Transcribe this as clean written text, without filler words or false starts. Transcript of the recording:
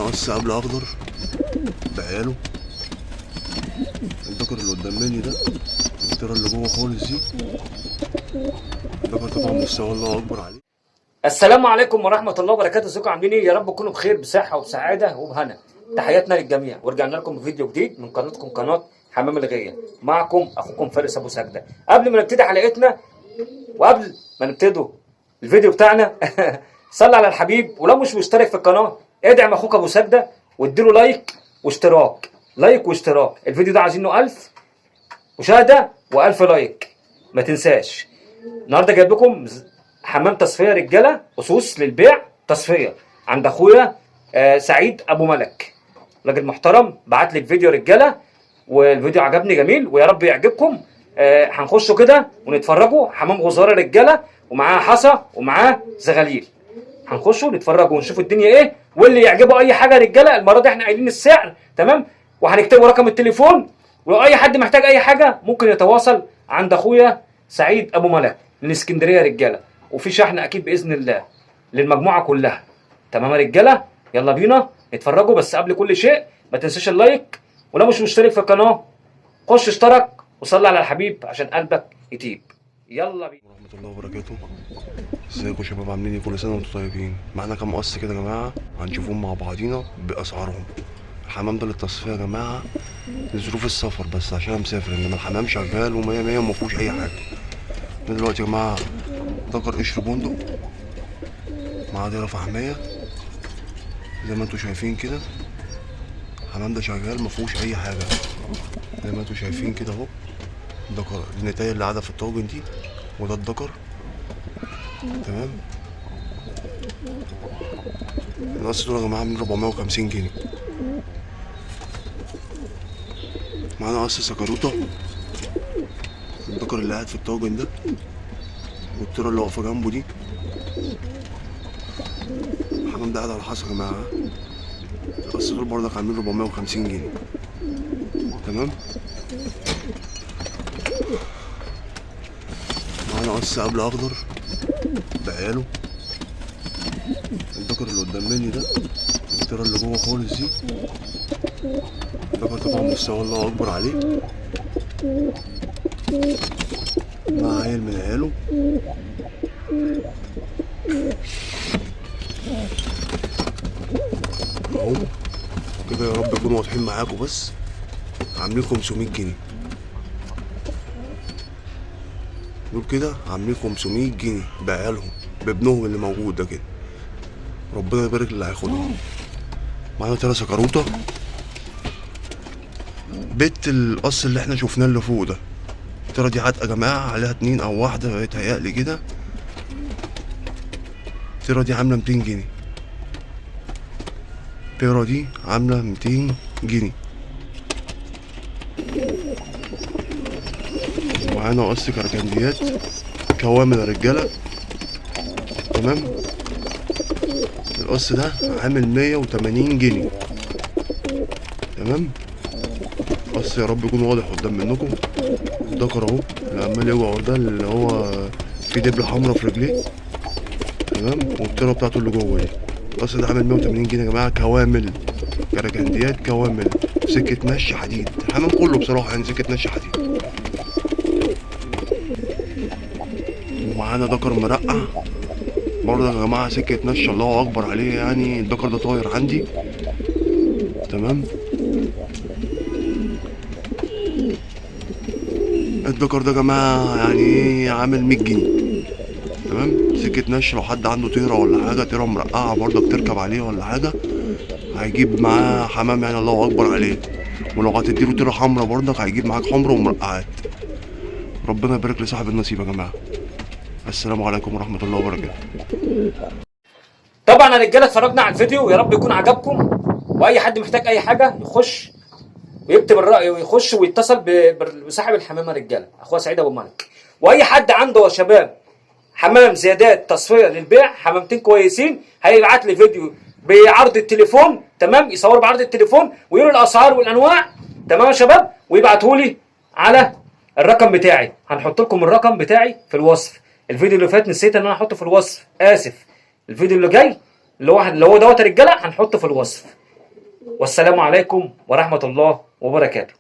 قص قبل اخضر بعياله. الذكر اللي قدام مني ده، الطيرة اللي جوه خالص دي، الذكر طبعا مستوى الله اكبر عليه. السلام عليكم ورحمة الله وبركاته. ازيكم عاملين ايه؟ يا رب تكونوا بخير، بصحة وبسعادة وبهنا. تحياتنا للجميع، ورجعنا لكم بفيديو جديد من قناتكم قناة حمام الغية. معكم اخوكم فارس ابو سجدة. قبل ما نبتدي حلقتنا وقبل ما نبتدوا الفيديو بتاعنا صلي على الحبيب، ولو مش مشترك في القناة ادعم اخوك ابو سجدة واديله like واشتراك، like واشتراك. الفيديو ده عايزينه 1000 مشاهدة و1000 like، ما تنساش. النهارده جايب لكم حمام تصفية رجاله، قصوص للبيع تصفية عند اخويا سعيد ابو ملك، راجل محترم. بعت لي الفيديو رجاله، والفيديو عجبني جميل، ويا رب يعجبكم. هنخشوا كده ونتفرجوا. حمام غزاره رجاله، ومعاه حصى ومعاه زغاليل. هنخشوا نتفرجوا ونشوفوا الدنيا ايه، واللي يعجبه اي حاجة رجاله. المرة دي احنا قايلين السعر تمام، وهنكتبوا رقم التليفون، ولو اي حد محتاج اي حاجة ممكن يتواصل عند اخويا سعيد ابو ملك من اسكندرية رجاله، وفي شحن اكيد باذن الله للمجموعة كلها. تمام يا رجاله، يلا بينا نتفرجوا. بس قبل كل شيء ما تنساش ال like، ولو مش مشترك في القناة خش اشترك وصلي على الحبيب عشان قلبك يطيب. يلا بينا. ورحمة الله وبركاته. ازيكم يا شباب، عاملين ايه؟ كل سنة وانتم طيبين. معانا كام قص كده يا جماعة، هنشوفهم مع بعضينا بأسعارهم. الحمام ده للتصفية يا جماعة لظروف السفر بس، عشان انا مسافر، انما الحمام شغال ومية مية ومفيهوش اي حاجة. ده دلوقتي يا جماعة ذكر قشر بندق معاه ديرة فحمية زي ما انتم شايفين كده. الحمام ده شغال مفيهوش اي حاجة زي ما انتم شايفين كده اهو. الذكر النتاية اللي قاعدة في الطاجن دي، وده الذكر تمام. القص دول يا جماعة عاملين 450 جنيه. معانا قص سكروتة، الذكر اللي قاعد في الطاجن ده، والطيرة اللي واقفة جنبه دي. الحمام ده قاعد على حصى يا جماعة. القص دول برضك عاملين 450 جنيه تمام. معانا قص قبل اخضر بعياله. الذكر اللي قدام مني ده، الطيرة اللي جوه خالص دي، الذكر طبعا مستوى الله اكبر عليه، مع عيل من عياله. اهو كده، يا رب يكونوا واضحين معاكم. بس عاملين 500 جنيه دول كده، عاملين 500 جنيه بعيالهم بابنهم اللي موجود ده كده. ربنا يبارك للي هياخدهم. معانا تلاتة سكروتة، بيت القص اللي احنا شفناه اللي فوق ده. الطيرة دي عتقة يا جماعة، عليها 2 أو 1 بيتهيألي كده. الطيرة دي عاملة 200 جنيه. الطيرة دي عاملة 200 جنيه. ومعانا قص كركنديات كوامل يا رجالة تمام. القص ده عامل 180 جنيه تمام. قص يا رب يكون واضح قدام منكم. الذكر اهو اللي عمال يوقع ده، اللي هو في دبلة حمرا في رجليه تمام، والطيرة بتاعته اللي جوه دي. القص ده عامل 180 جنيه يا جماعة، كوامل كركنديات كوامل، سكة نش حديد. الحمام كله بصراحة يعني سكة نش حديد. ومعانا ذكر مرقع برضه يا جماعة، سكة نش الله أكبر عليه يعني. الذكر ده طاير عندي تمام. الذكر ده يا جماعة يعني ايه، عامل 100 جنيه تمام. سكة نش، لو حد عنده طيرة ولا حاجة، طيرة مرقعة برضه بتركب عليه ولا حاجة، هيجيب معاه حمام يعني الله أكبر عليه. ولو هتديله طيرة حمرا برضك هيجيب معاك حمرا ومرقعات. ربنا يبارك لصاحب النصيب يا جماعة. السلام عليكم ورحمة الله وبركاته. طبعا يا رجاله اتفرجنا على الفيديو، ويا رب يكون عجبكم. واي حد محتاج اي حاجة يخش ويكتب الراي ويخش ويتصل بصاحب الحمامة رجاله، اخويا سعيد ابو ملك. واي حد عنده يا شباب حمام زيادات تصفية للبيع، حمامتين كويسين، هيبعت لي فيديو بعرض التليفون تمام، يصور بعرض التليفون ويقول الاسعار والانواع تمام يا شباب، ويبعته لي على الرقم بتاعي. هنحط لكم الرقم بتاعي في الوصف. الفيديو اللي فات نسيت ان انا احطه في الوصف، اسف. الفيديو اللي جاي اللي هو دوت يا رجاله هنحطه في الوصف. والسلام عليكم ورحمة الله وبركاته.